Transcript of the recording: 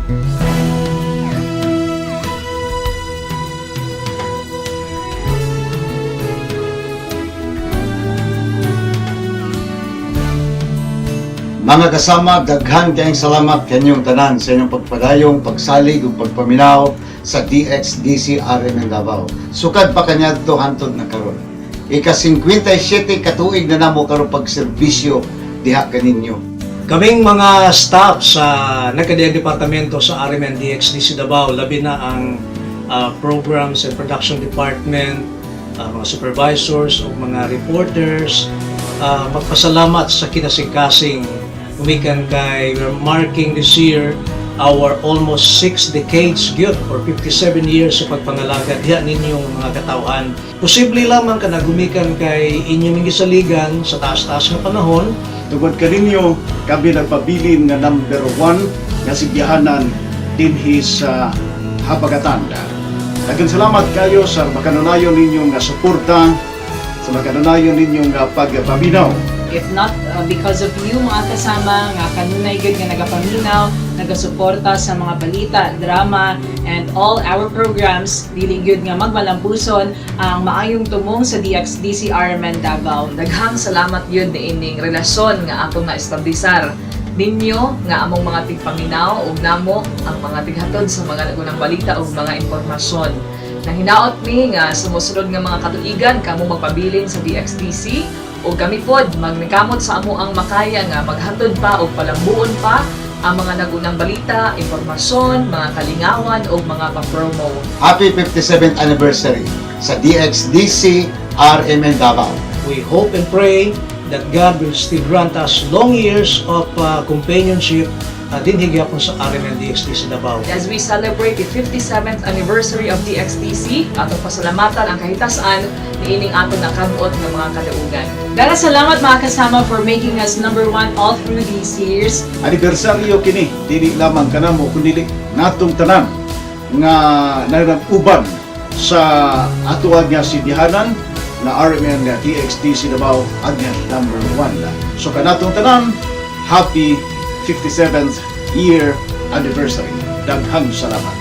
Mga kasama, daghan kayong salamat kanyong tanan sa inyong pagpadayong, pagsalig ug pagpaminaw sa DXDC RMN Davao. Sukad pa kaniadto hantod na karon. Ika 57 katuig na namo karon pagserbisyo diha kaninyo. Kaming mga staff sa nagkadiyang departamento sa RMN DXDC Davao, labi na ang Programs and Production Department, mga supervisors o mga reporters, magpasalamat sa kinasingkasing gumikan kay we're marking this year our almost 6 decades gyud or 57 years sa pagpangalaga diha ninyong mga katawhan. Posible lamang ka gumikan kay inyong gisaligan sa taas-taas nga panahon. Tungod kaninyo, kami nagpabilin nga number one nga sigyahanan dinhi sa Habagatan. Daghang salamat kayo sa makanunayon ninyong nga suporta, sa makanunayon ninyong nga pagpaminaw. If not because of you, mga kasama, nga kanunay gyud nga nagapaminaw, nagasuporta sa mga balita, drama, and all our programs, dili gyud nga magmalampuson ang maayong tumong sa DXDC RMN Davao. Daghang salamat yun niining relasyon nga atong naestablisar ninyo nga among mga tigpaminaw ug namo ang mga tighatod sa mga nagunang balita ug mga impormasyon. Nahinaot mi nga sa mosunod nga mga katuigan kamo magpabilin sa DXDC ug kami pod magnikamot sa amo ang makaya nga maghatod pa og palambuon pa ang mga nagunang balita, impormasyon, mga kalingawan ug mga pa-promo. Happy 57th anniversary sa DXDC RMN Davao. We hope and pray that God will still grant us long years of companionship dinhi gyapon sa RMN DXDC Davao. As we celebrate the 57th anniversary of DXDC, atong pasalamatan ang kahitasan niining atong nakabot nga mga kadaugan. Daghang salamat, mga kasama, for making us number one all through these years. Anibersaryo kini, dili lamang kanamo kundi natong tanan nga nag-uban sa atoa nga sidihanan na RMN nga DXDC Davao ang number one. So kanatong tanan, happy 57th year anniversary. Daghang salamat.